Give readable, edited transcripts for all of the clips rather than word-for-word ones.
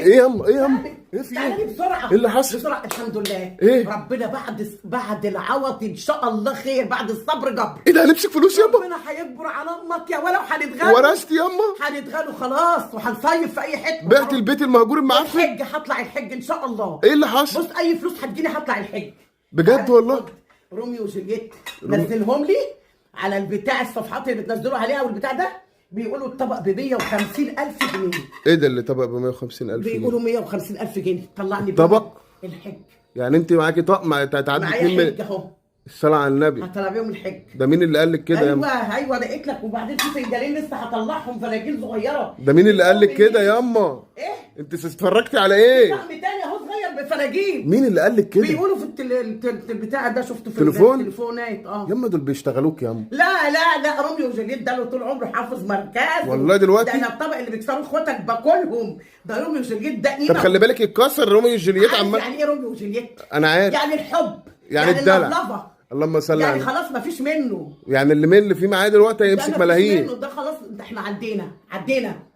ايه ياما؟ ايه ياما؟ ايه في تعالى ايه؟ لي بسرعة. ايه اللي حصل؟ بسرعة. الحمد لله. ايه؟ ربنا بعد العوض ان شاء الله خير، بعد الصبر جبر. ايه ده، هنمسك فلوس ياما؟ ربنا هيجبر على امك يا ولا، وهنتغنوا. ورثت ياما؟ هنتغنوا خلاص، وهنصيف في اي حتة. بعت البيت المهجور المعفن؟ الحج، هطلع الحج ان شاء الله. ايه اللي حصل؟ بص، اي فلوس هتجيلي هطلع الحج. بجد والله؟ خد روميو وجولييت، نزلهم لي على البتاع، الصفحات اللي بتنزلوا عليها والبتاع ده. بيقولوا الطبق ب 150 الف جنيه. ايه ده اللي طبق ب 150 الف جنيه؟ بيقولوا 150 الف جنيه. طلعني طبق؟ الحج. يعني انت معاكي طقم تعدي معايا 2 حج اهو. الصلاة على النبي. هطلع بيهم الحج. ده مين اللي قال لك كده ياما؟ ايوه، لقيت لك. وبعدين في فنجانين لسه هطلعهم، فناجيل صغيرة. ده مين اللي قال لك كده ياما؟ ايه؟ انت اتفرجتي على ايه؟ طقم تاني اهو صغير بفناجيل. مين اللي قال لك كده؟ بيقولوا في البتاع ده، شفته في تليفون؟ التليفونات. اه. ياما دول بيشتغلوك ياما. لا لا لا، روميو وجولييت ده له طول عمره حافظ مركزه. والله دلوقتي؟ ده انا الطبق اللي بيكسروا اخواتك باكلهم. ده روميو وجولييت ده قيمة. طب خلي بالك يتكسر روميو وجولييت عارف عمال. يعني ايه روميو وجولييت؟ انا عارف. يعني الحب. يعني الدلع. اللفلفه. اللهم صل على يعني النبي. خلاص مفيش منه. يعني اللي مين اللي فيه معاه دلوقتي ده هيمسك مفيش ملايين. منه ده خلاص، ده احنا عدينا.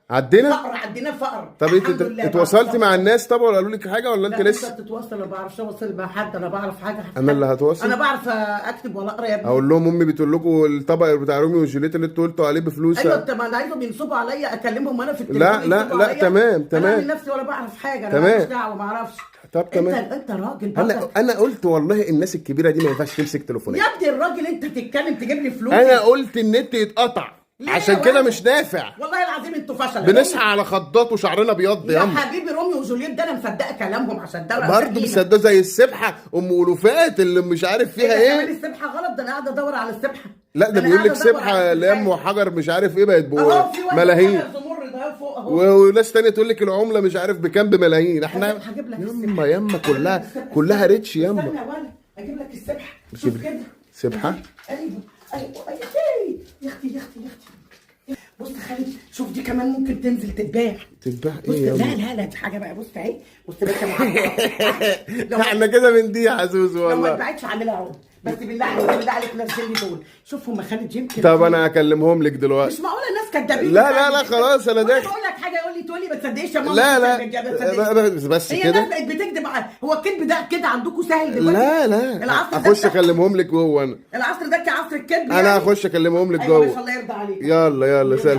عدينا؟ فقر، عدينا فقر. طب انت الحمد لله. اتواصلتي مع الناس طب ولا قالوا لك حاجة ولا انت لا، لسه؟ انت تتواصل. انا ما بعرفش اوصل مع حد، انا بعرف حاجة. انا اللي هتواصل؟ انا بعرف اكتب ولا اقرا يا ابني. اقول لهم امي بتقول لكم الطبق بتاع روميو وجولييت اللي انتوا قلتوا عليه بفلوس. ايوه، انت ما انا عايزهم ينصبوا عليا، اكلمهم انا في التليفون. لا، لا، ينصبوا لا، عليا. تمام، تمام. انا من نفسي ولا بعرف حاجة، انا تمام. ماليش دعوه، ما اعرفش. طب تمام. انت راجل انا برضك. انا قلت والله الناس الكبيرة دي ما ينفعش تمسك تليفونات. يا ابني الراجل، انت تتكلم تجيب لي فلوس. انا قلت النت يتقطع ليه عشان يا كده ولد؟ مش نافع. والله العظيم انتوا فشل. بنصحى على خضات وشعرنا ابيض يا ياما. حبيبي، روميو وجولييت ده انا مصدقه كلامهم عشان ده برضه مصدقه زي السبحة ام الوفات اللي مش عارف فيها ايه. ايه. السبحة غلط، ده انا قاعدة ادور على السبحة. لا ده أنا بيقول لك قاعدة أدور سبحه على لام وحجر مش عارف ايه بقت اهو في واحد بملايين. حجر زمرد اهو فوق اهو. وناس تانية تقول لك العملة مش عارف بكام بملايين. احنا هجيب لك ياما السبحة. ياما كلها كلها ريتش ياما. استنى يا ولد اجيب لك السبحة. شوف جيب لي. كده. سبحة؟ ايوه ايوه ايوه. إيه. يا اختي يا اختي يا اختي، بص خالد، شوف دي كمان ممكن تنزل تتباع. تتباع بص ايه لا ياما؟ لا لا، دي حاجة بقى. بص اهي، بص بس يا محمد. لو احنا كده بنضيع يا زوزو لو ما والله. اتباعتش عاملها عقد. بس بالله عليك، بالله عليك نزل لي دول، شوفهم يا خالد يمكن. طب انا هكلمهم لك دلوقتي. مش معقولة الناس كدابين. لا، لا، لا، خلاص، أنا داخل. بقول لك حاجة يقول لي، تقول لي ما تصدقيش يا ماما. لا لا ما تصدقيش. بس هي كده. الناس بقت بتكذب. هو الكذب ده كده عندكم سهل دلوقتي؟ لا لا، العصر ده اخش اكلمهم لك جوه انا. العصر ده كعصر الكذب انا يعني؟ هخش اكلمهم لك ايوه، ما جوه. شاء الله يرضى عليك. يلا يلا سلام.